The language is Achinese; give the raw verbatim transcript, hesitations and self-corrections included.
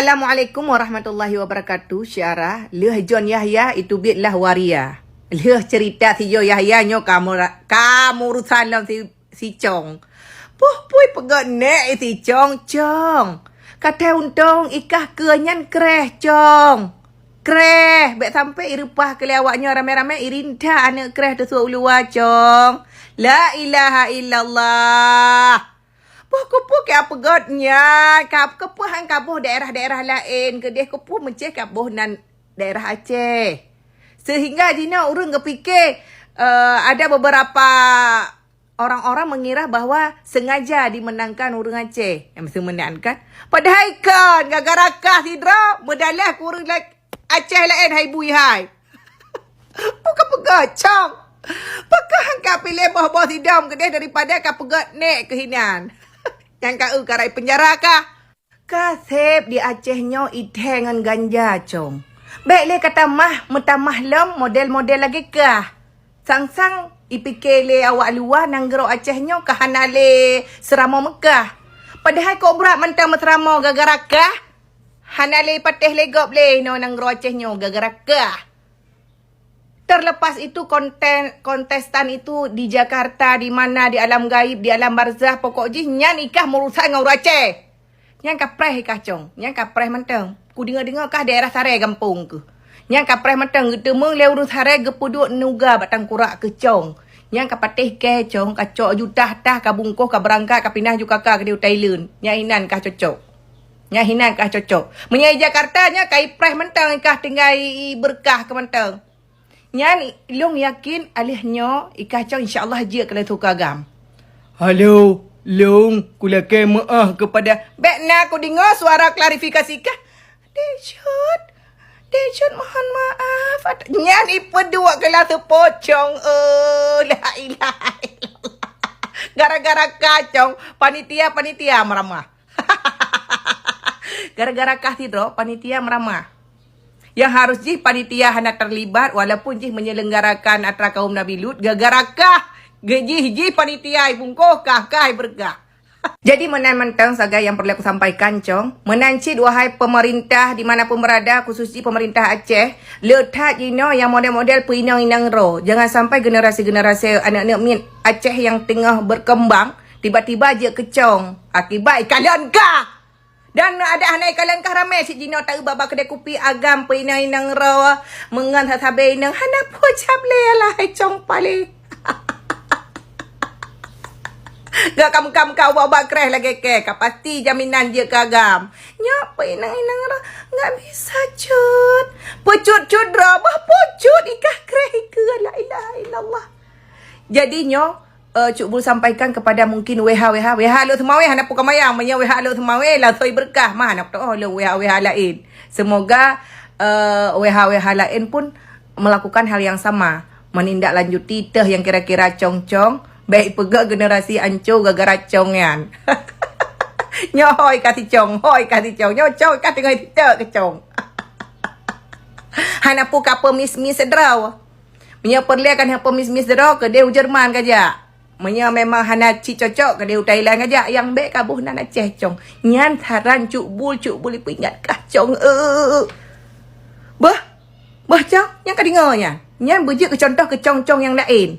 Assalamualaikum warahmatullahi wabarakatuh. Syarah, lheueh John Yahya itu biet lah waria. Lheueh cerita si John Yahya nyoe kamu ra-, kamu urusan lom si, si Cong. Puh pui peugöt nek si Cong, Cong. Katai untông ikah keue nyan kreh, Cong. Kreh, bèk sampai ireupah keu lé awak nyoe ramé-ramé irinta aneuk kreh teusuet u luwa, Cong. La ilaha illallah. Poh keupeue ka peugöt nyan, ka keupeue han ka boh daerah-daerah laén, keudeh keupeue meuceh ka boh nan daerah Aceh. Sehingga jinoe ureueng geupike, eh, ada beberapa orang-orang mengira bahwa sengaja dimenangkan ureueng Aceh. Yang mesti menangkan. Padahai kan, gara-gara kah sidroe, meudalah keu ureueng la-, Aceh laén hai bui hai. Bukan peugah, Cong. Pakon han ka piléh boh-boh sidom keudeh daripada ka peugöt nek keuh inan. Nyang ka eu karai peunjara kah? Ka seb di Aceh nyoe ideh ngon ganja, Cong. Bèk lé katamah meutamah lom model-model lagèe kah. Sang-sang ipike lé awak luwa nanggroe Aceh nyoe ka hana lé seuramoe Meukah. Padahai kok brat mantong meuseuramoe gara-gara kah. Hana lé patéh lé gob lé inoe nanggroe Aceh nyoe gara-gara kah. Terlepas itu, konten, kontestan itu di Jakarta, di mana, di alam gaib, di alam barzah, pokok jih nyan ikah meurusan ngon ureueng Aceh. Nyan ka preh ikah, Cong. Nyan ka preh mantong. Kudeungoe-deungoe kah daerah Sarai gampông keuh. Nyan ka preh mantong, geuteumeung lé ureueng Sarai geupeuduek nuga bak tangkurak keuh, Cong. Nyan ka patéh kèe, Cong, ka cok jutah tah, ka bungkôh, ka beurangkat, ka pinah ju kaka keudéh u Thailand. Nyan inan kah cocok. Nyan hinan kah cocok. Meunyoe i Jakarta nyan ka ipreh mantong, kah tinggai i beureukat keu mantong. Nyan lôn yakin aléh nyoe ikah Cong insya Allah jeuet keu langsung keu agam. Halo, lôn kulakèe meu'ah keupada. Bèk na kudeungoe suara klarifikasi kah. Dek Cut, Dek Cut mohon maaf. Nyan ipeuduek keu langsung pocong. Oh, la ilaha illallah. Gara-gara kah Cong, panitia-panitia meuramah. Gara-gara kah sidroe panitia meuramah. Nyang harôh jih panitia hana terlibat walaupun jih menyelenggarakan atra kaum Nabi Lut, gara-gara kah, jih, jih panitia bungkôh kah, kah beureukat. Jadi meunan mantong sagai nyang peureulèe kusampaikan, Cong. Meunan cit wahai pemerintah di mana pun berada, khusus jih pemerintah Aceh, le that jinoe nyang model-model peuinong-inong droe. Jangan sampai generasi-generasi aneuk-aneuk miet Aceh nyang teungoh berkembang tiba-tiba jeuet keu Cong akibat ikalon kah. Dan adak hana ikalon kah ramè cit jinoe taeu bak-bak keudè kupi agam peuinong-inong droe meungon sasabe inong hana peue cap lé alah hai Cong palé. Gak kam-kam ka ubak-ubak kreh lagèe kèe ka pasti jaminan jeuet keu agam. Nyoe peuinong-inong droe enggak bisa Cut. Peucut-cut droe bah peucut ikah kreh ikeue la ilaha illallah. Jadi nyoe eh, Cut Bul sampaikan kepada mungkin W H W H, W H Lhokseumawe hana pukon mayang, meunyoe W H Lhokseumawe langsung beureukat, mah hana putôh lôn W H W H laén. Semoga eh, W H W H laén pun melakukan hal yang sama, menindaklanjuti teuh nyang kira-kira Cong-Cong, bèk peugah generasi anco gara-gara Cong nyan. Nyoe hôi ka si Cong, hôi ka si Cong, nyoe Cong ka teungoh titèe keu Cong. Hana pue ka peumis-mis sidroe. Meunyoe peureulèe ka na peumis-mis droe, keudeh u Jerman kajak. Meunyoe memang hana cit cocok, keudeh u Thailand kajak. Nyang bèk ka boh nan Aceh Cong. Nyan saran Cut Bul, Cut Bul ipeuingat kah Cong. Eh. Beuh. Beuh Cong, nyang ka deungoe nyan. Nyan beujeuet keu contoh keu Cong-Cong nyang laén.